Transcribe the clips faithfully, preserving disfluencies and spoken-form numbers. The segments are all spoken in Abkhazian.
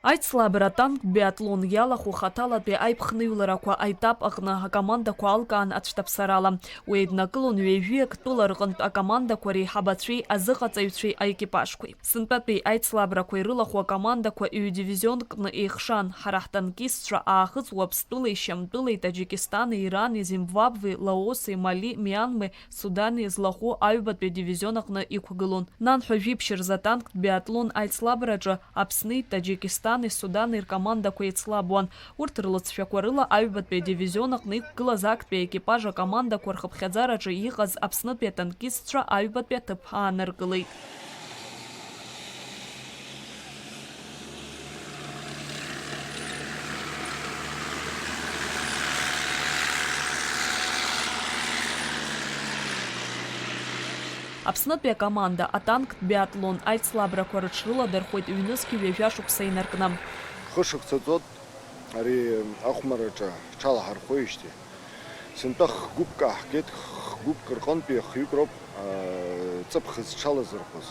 Аицлабра атанктә биатлон иалахәу хаҭалатәи аиԥхныҩларақәа аетап аҟны акомандақәа алкаан ацәҭаԥсарала. Уи еиднакылон ҩажәи актәыла рҟынтә акомандақәа реиҳабацәеи азыҟаҵаҩцәеи аекипажқәеи. Сынтәатәи аицлабрақәа ирылахәу акомандақәа ҩ-дивизионкны еихшан. Ҳара ҳтанкистцәа Аахыҵ Уаԥстәылеи Шьамтәылеи Таџьикистани Ирани Зимбабвеи Лаоси Мали Мианмеи Судани злахәу аҩбатәи адивизион аҟны иқәгылон. Нанҳәа жәиԥшь рзы атанктә биатлон аицлабраҿы Аԥсни Таџьикистани Судани ркомандақәа еицлабуан. Урҭ рлыҵшәақәа рыла аҩбатәи адивизион аҟны иқәгылаз актәи аекипаж акомандақәа рхыԥхьаӡараҿы иҟаз Аԥснытәи атанкистцәа аҩбатәи аҭыԥ ааныркылеит. Аԥснытәи акоманда атанктә биатлон аицлабрақәа рыҽрыладырхәеит ҩнызқь ҩажәа шықәса инаркны. Хышықәса ҵуеит ари ахәмараҿы ҳҽалаҳархәоижьҭеи. Сынтәа х-гәыԥк ааҳгеит, х-гәыԥк рҟынтәи хҩык роуп, аа, ҵыԥх зҽалазырхәыз.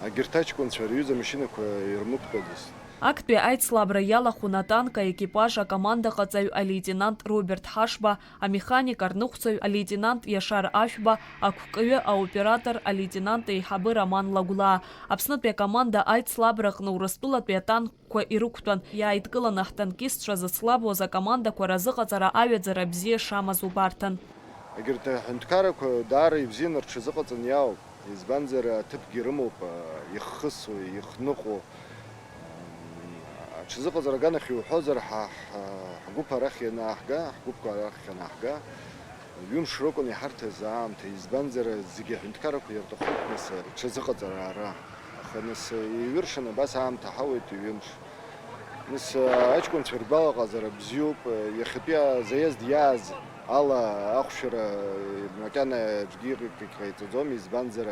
Агьырҭ аҷкәынцәа рҩыза амашьынақәа ирмықәтәаӡацт. Актәи аицлабра иалахәын атанк аекипаж акомандаҟаҵаҩ алеитенант Роберт Ҳашба, амеханик арныҟәцаҩ алеитенант Иашар Ашәба, ақәкаҩы аоператор алеитенант еиҳабы Роман Лагәлаа. Аԥснытәи акоманда аицлабраҟны Урыстәылатәи атанкқәа ирықәтәан, иааидкыланы ҳтанкистцәа зыцлабуаз акомандақәа разыҟаҵара аҩаӡара бзиа шамаз убарҭан. Егьырҭ аҳәынҭқаррақәа даара ибзианы рҽазыҟаҵаны иаауп, избанзар, аҭыԥгьы рымоуп, иххысуа, ихныҟәо. Аҽазыҟаҵара аганахь иуҳәозар, ҳа, ҳа, ҳгәыԥ арахь ианааҳга, ҳгәыԥқәа арахь ианааҳга, ҩымш ракәын иҳарҭаз аамҭа, избанзар, зегьы аҳәынҭқаррақәа ирҭахуп, нас, рҽазыҟаҵара ара. Аха, нас, еиҩыршан абас аамҭа ҳауеит ҩымш. Нас, аҷкәынцәа ргәалаҟазара бзиоуп, иахьатәи азаезд иааз ала ахәшьара макьана аӡәгьы иҟ-, иҟ-, иҟаиҵаӡом, избанзар,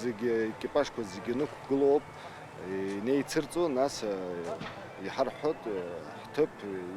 зегьы, аекипажқәа зегьы нықәгылоуп, инеицырҵо, нас, иҳарҳәоит, ҳҭыԥ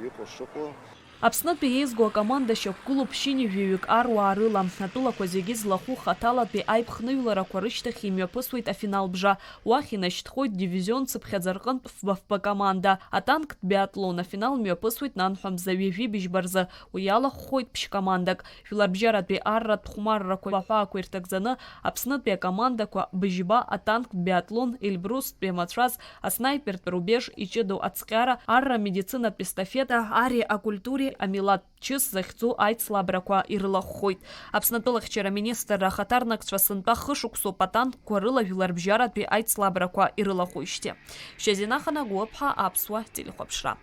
иҟоу шыҟоу. Аԥснытәи еизго акоманда шьақәгылоуп ԥшьынҩажәаҩык аруаа рыла. Атәылақәа зегьы злахәу хаҭалатәи аиԥхныҩларақәа рышьҭахь имҩаԥысуеит афинал бжа. Уахь инашьҭхоит дивизион цыԥхьаӡа рҟынтә фба-фба команда. Атанктә биатлон афинал мҩаԥысуеит нанҳәа мза ҩажәи быжьба рзы. Уи иалахәхоит ԥшь-командак. Жәларбжьаратәи арратә хәмаррақәа аҳәаақәа ирҭагӡаны Аԥснытәи акомандақәа быжьба, атанктә биатлон, Эльбрустәи амацәаз, аснаипертә рубеж, иҷыдоу ацҟьара, арра медицинатә естафета, ари акультуреи амилаҭ чыс захьӡу аицлабрақәа ирылахәхоит. Аԥснытәылахьчара министрра ахаҭарнакцәа сынтәа хышықәсоуп атанкқәа рыла жәларбжьаратәи аицлабрақәа ирылахәижьҭеи. Шьазина Ханагәыԥҳа, Аԥсуа телехәаԥшра.